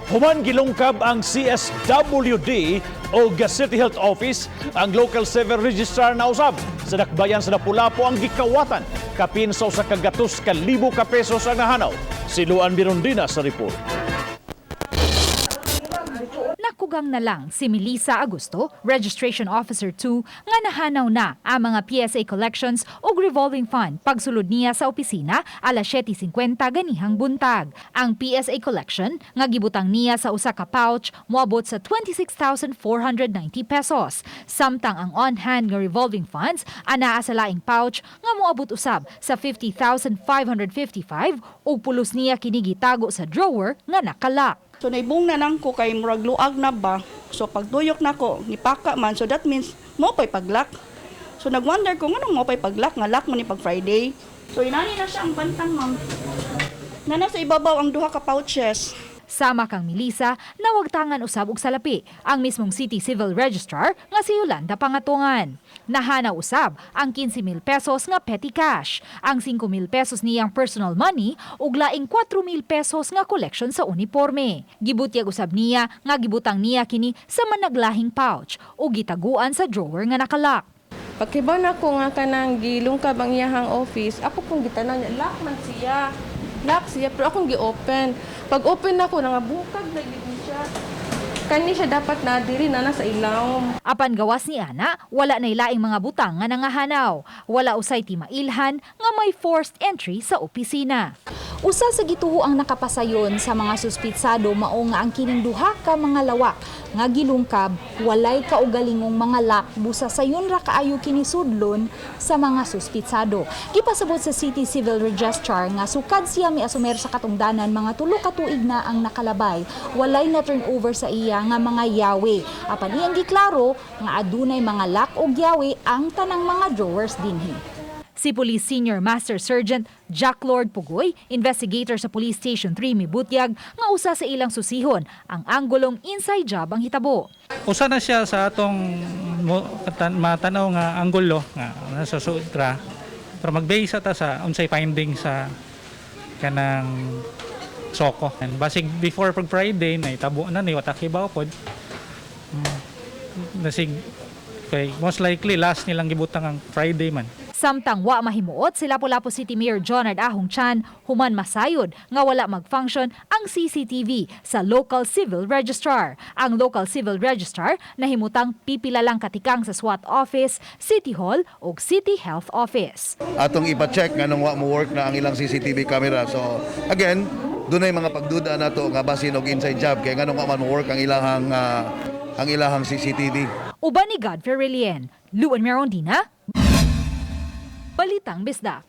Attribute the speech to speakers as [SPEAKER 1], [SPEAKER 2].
[SPEAKER 1] Human gilungkab ang CSWD o City Health Office, ang local civil registrar na usab sa dakbayan sa Lapu-Lapu ang gikawatan kapin sa 100,000 ka pesos ang nahanaw. Si Luan Birundina sa report.
[SPEAKER 2] Nakugang na lang si Melissa Agusto, Registration Officer 2, nga nahanaw na ang mga PSA collections ug revolving fund pagsulod niya sa opisina alas 7:50 ganihang buntag. Ang PSA collection nga gibutang niya sa usa ka pouch moabot sa 26,490 pesos. Samtang ang on-hand nga revolving funds anaa sa laing pouch nga moabot usab sa 50,555 ug pulos niya kini gitago sa drawer nga nakalock.
[SPEAKER 3] So naibong na lang ko kay murag luag na ba. So pagduyok nako, nipaka man. So that means mao pay paglock. So nagwonder ko nganong mao pay paglock nga lock man ni pag Friday. So inani na siya ang bantang, ma'am. Nana sa ibabaw ang duha ka pouches.
[SPEAKER 2] Sama kang Melissa, nawagtangan usab og salapi ang mismong City Civil Registrar nga si Yolanda Pangatungan. Nahanaw usab ang 15,000 pesos nga petty cash, ang 5,000 pesos niyang personal money ug laing 4,000 pesos nga collection sa uniforme. Gibutyag usab niya nga gibutang niya kini sa managlahing pouch ug gitaguan sa drawer nga nakalock.
[SPEAKER 4] Pagkibaw na ko nga kanang gilungkab ang iyahang office, ako pong gitanaw niya, lock man siya. Lock siya, pero akong gi-open. Pag open nako, nangabukag na gyud siya. Kani siya dapat na diri na nasa ilawom.
[SPEAKER 2] Apan gawas ni ana, wala na laing mga butang nga nangahanaw. Wala usay timailhan nga may forced entry sa opisina.
[SPEAKER 5] Usa sa gituho ang nakapasayon sa mga suspitsado mao nga ang kining duha ka mga lawak nga gilungkab walay kaugalingong mga lock busa sayon ra kaayo kini sudlon sa mga suspitsado. Gipasabot sa City Civil Registrar nga sukad siya miasumer sa katungdanan, mga 3 ka tuig na ang nakalabay, walay na turnover sa iya nga mga yawe. Apan iyang giklaro nga adunay mga lock og yawe ang tanang mga drawers dinhi.
[SPEAKER 2] Si Police Senior Master Sergeant Jack Lord Pugoy, investigator sa Police Station 3, mibutyag nga usa sa ilang susihon ang anggulong inside job ang hitabo.
[SPEAKER 6] Usa na siya sa atong matanaw nga anggulo nga nasa sutra, pero mag-base ta sa unsay finding sa kanang SOCO. And basig before pag Friday na itabo na ni wa ta kibaw pod. Nasig kay most likely last nilang gibutang ang Friday man.
[SPEAKER 2] Samtang wa mahimuot si Lapu-Lapu City Mayor Jonard Ahong Chan human masayod nga wala mag-function ang CCTV sa local civil registrar. Ang local civil registrar nahimutang pipila lang katikang sa SWAT office, City Hall ug City Health Office.
[SPEAKER 7] Atong ipa-check nganong wa mo work na ang ilang CCTV camera. So again, dunay mga pagduda nato nga basin og inside job kay nganong wa man mo work ang ilahang CCTV.
[SPEAKER 2] Uban ni Godfrey Relien, Luan Merondina, Balitang Bisdak.